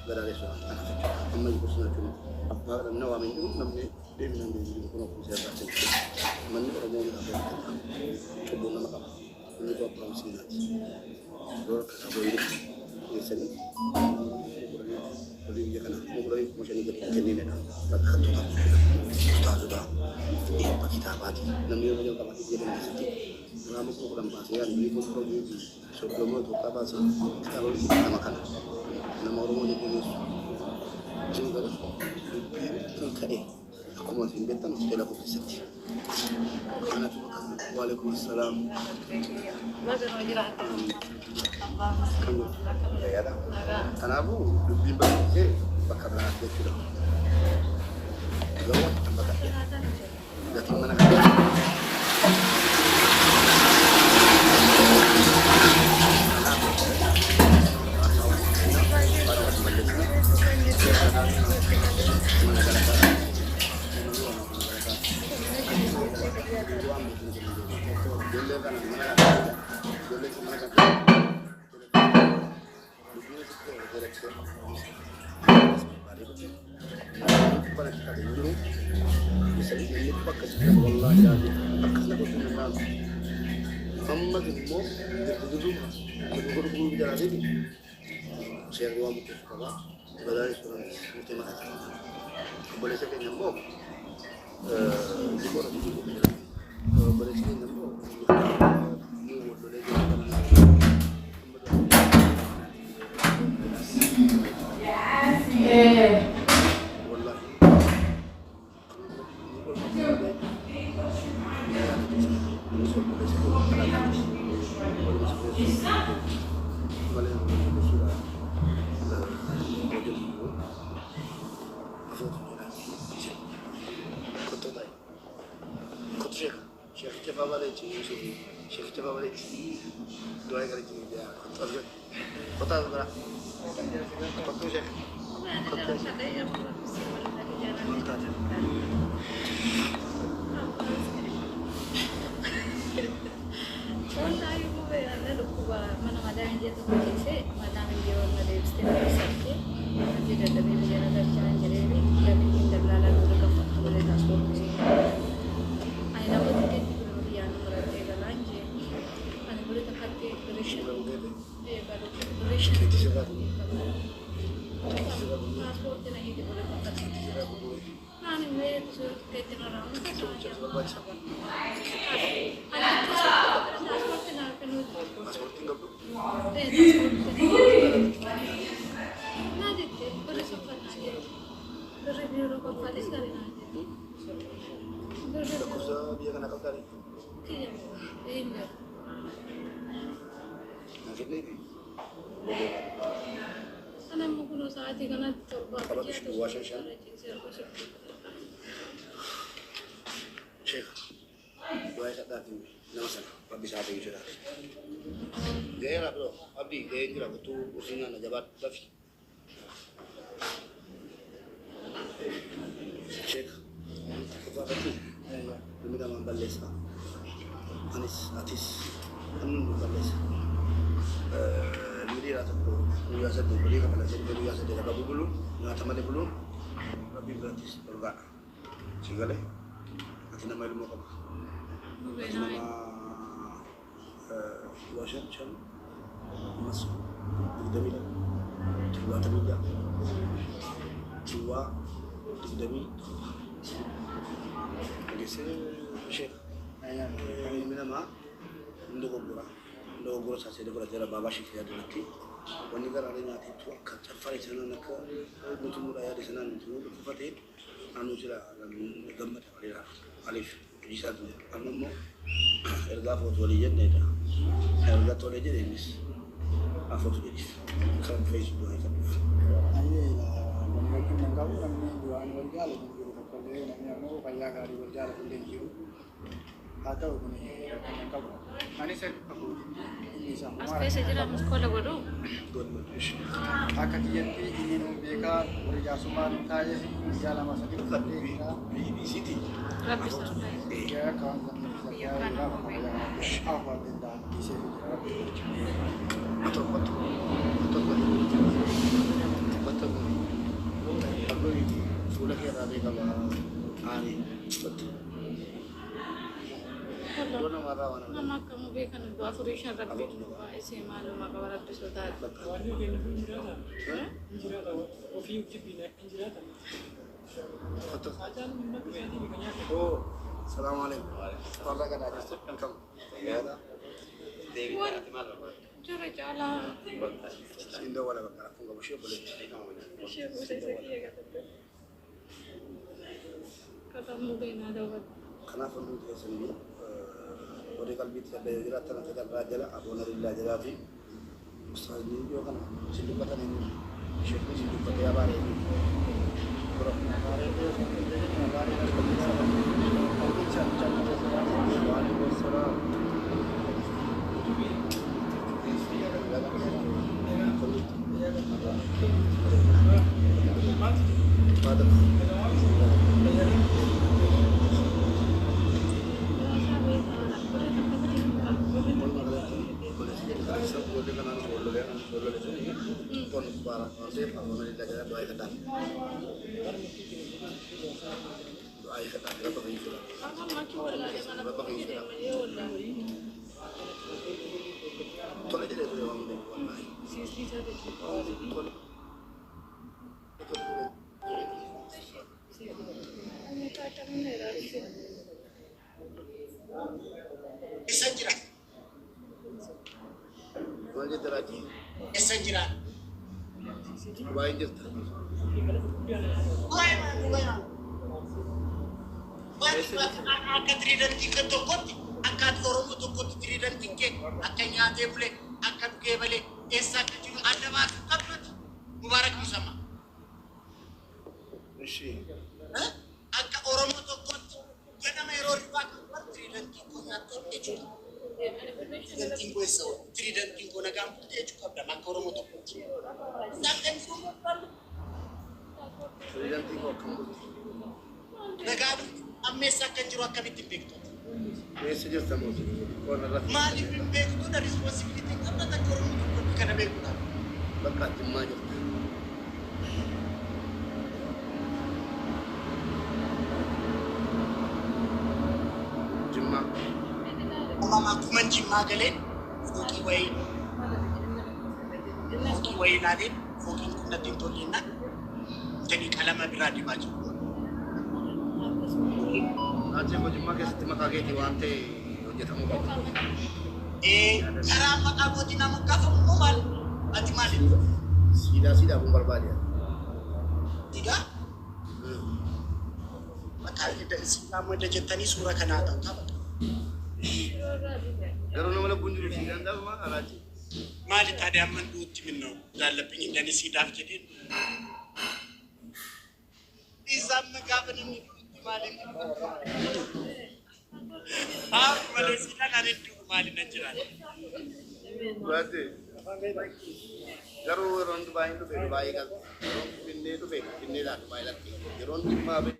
Gadaalee sun anaaf jechuudha. Amma jiru sun jechuun abbaa na waamee jiru namni deeminaan deemin jiru kun akkuma seerraa jechuudha. Manni Oromoo midhaan cubbuu nama qaba. Inni kun abbaa miskiinaati. Yeroo rakkataa boo'ee geessanii hojii biyya kana 10,000 5,000 gadi hin kenninedha. Rakkattoota ustaazota eebba kitaabaati. Namni yeroo jalqabaatiif biyya kana keessatti diraama 10,000 baasee yaani birrii 330 Itoophiyaa baasee kitaaba nama kana nama Oromoo jajjabeessu. Isin gara dubbiin kan ka'e akkuma isin beektan hoteela koo keessatti. Kanatu bakka waalaikum assalaam. Kanaafuu dubbiin barsiisee bakka biraatti jechuudha. Garuu kan bakka gatiin mana kanaa. Ijoollee kana mana ijoollee mana kana amma immoo jirtu jirtu gurguruu jalaatiif seerri waan murteessu qaba. Balaa murtee mataa isaa. Obboleessa keenya immoo xiqqoo irratti jiru jira. Obboleessi keenya immoo nu wallolee jiru kana. Wallahi. Mana madaamiin jee tokko ciisee madaamiin jee wal madeebistee barreessatti hojii dadhabee biyya nagarchaan jedheeni gabiitiin dallaalaa dura kaffaltu malee paaspoortii. Ani namoota keetti biroo biyyaan muradhee galaan jee ani buli takkatti birrii 5 birrii 5 paaspoortii na hiite buli takkatti. Ani mee keetti narraa paaspoortii naa kennuu. Paaspoortiin qabdu. Naa jette birri soffannaa jette. Birri biiroo kaffalis gari naa jette. Birri Lakkoofsa biyya kana qabdaa? Kiyya hin jiru. Na kenneefi. Ana immoo kunoo sa'aatii kanatti 7 Qabatu duwwaa 5 5. Sheekh, du'aa isa dhaafi nama sana rabbi isaa fayyisuu jedha. Ga'eera biroo abdii ga'een jira kutuu usii nyaanna jabaadhu dafi. Sheekh, tokkoffaa irratti ilmi namaan balleessa. Anis atis namni hunduu balleessa. Ilmi dhiiraa tokko guyyaa 8 horii kafalatee dhufee guyyaa 8 akka buluun nyaata malee buluun rabbiin birattis dhorgaadha. Si galee ati nama ilmoo qabu. Ati nama waa 5 5 ammas 22 76 duwwaa 27. Dhageessee ishee ilmi namaa hin dogoggora. Dogoggora isaa seera godhateera baabaa ishee yaadatti. Wanni garaalee nyaateettu akka caffare sanaan akka guutummuudha yaade sanaan guutumuu dhukkufatee anuu jira gammada waliidhaaf. Maaliif hojii isaatu amma immoo ergaa footu walii jenneedha. Ergaa tolee jedhe innis afootu jedhis kan feesbuukii kan dhufu. Ayyee gammachuun nan qabu namni duraan wal jaalatu hin jiru tokkollee namni ammoo fayyaa gaarii wal jaalatu illee hin jiru. Haa ta'u kun rakkina hin qabu. Anis akka kootitti inni isa As keessa jira muskoola godhu. Akka kiyyatti inni nuun beekaa warri jaarsummaa nu taa'ee fi guyyaa 2 3 fudhatee jira. BBCti. Rabbi isaa fayyisu. Egaa akka waan saniif isa taa'ee jira bakka fayyaa kanatti afaan danda'an dhiisee fi jira rabbi. Atoo atoo atoo atoo. Komii qaba. Ani. Iddoo namarraa waan Nama akkamuu beekan iddoo afurii shan rabbi baay'isee maaluma qaba rabbi sodaadha. Waan yoo kennu hin jiraata. Hin jiraata. Ofii jibbiin hin jiraata. Kottu. Hacaaluun hin bakka isaatii kan nyaata. Oo. Salaamu alaikum. Warra gadaa jirtu kam? Jara caalaa Siin dawwala bakka rakkoon qabu ishee obboleetti. ishee gosa isa kiyya gatate. Katamuu beenaa daawwatu. Kanaaf hundumti keessaniyyuu horii qalbiitti adda yoo jiraattan akka carraa jala aboona lillaa jalaa fi ustaazni yoo kana isin dubbatan eenyu sheekni isin dubbatee abaare eenyu dura waalaikum salaam. Amma wallaalee mana bakka deemanii wallaalee. Tole jedhee ture waan beeku wallaahi. Siisii jechuudha. Tole. Eessa jira? Maal jette Raajii? Eessa jira? Baay'een jirta. Akka tiriidantii kan tokkotti akka ati Oromoo tokkotti tiriidantiin kee akka nyaatee bule akka dhugee malee eessa akka jiru adda baasuu qabduti. Mubaarak Musammaa. Ishii. Akka Oromoo tokkotti ganama yeroo ribaa kan tiriidantiin koo nyaattee jechuudha. Tiriidantiin koo eessa oolu? Tiriidantiin koo nagaan bulte jechuu qabda akka Oromoo tokkotti. Isaan kan jiru Tiriidantii koo akkam bulti? nagaa ammeessa akka jiru akkamitti hin beektu? Eessa jirta mootii? Qoonna irratti. Maaliif hin beektu? Na responsibility qabda takka Oromoo tokkotti kana beekuudha. Bakka Jimmaa jirta. Jimmaa. Uumamaa kuman Jimmaa galeen fooqii wayii ilaaleen fooqiin kun natti hin tolle jedhii qalama biraa dibaa jiru. Raajii koo Jimmaa keessatti maqaa keetii waan ta'e hojjetamuu qaba. Karaa maqaa kootii nama gaafamu immoo maal? Ati maali? Siidaa siidaa kun barbaade. Digaa maqaa siidaa madda jettanii suura kanaa ta'u tapha. Garuu nama lubbuun jiru siidaan dhaabama Raajii. Maali taadee amman duutti minnoo jaallabbiin hin siidaaf jedheen. Isaan gaafa namni duutti maali? Haa malee siidaan ani du'u maali nan jiraata? Raajii. Garuu yeroon Dubaayin dhufe Dubaayii galte. Yeroon Finfinnee dhufe Finfinneedhaa Dubaayii latte. Yeroon Jimmaa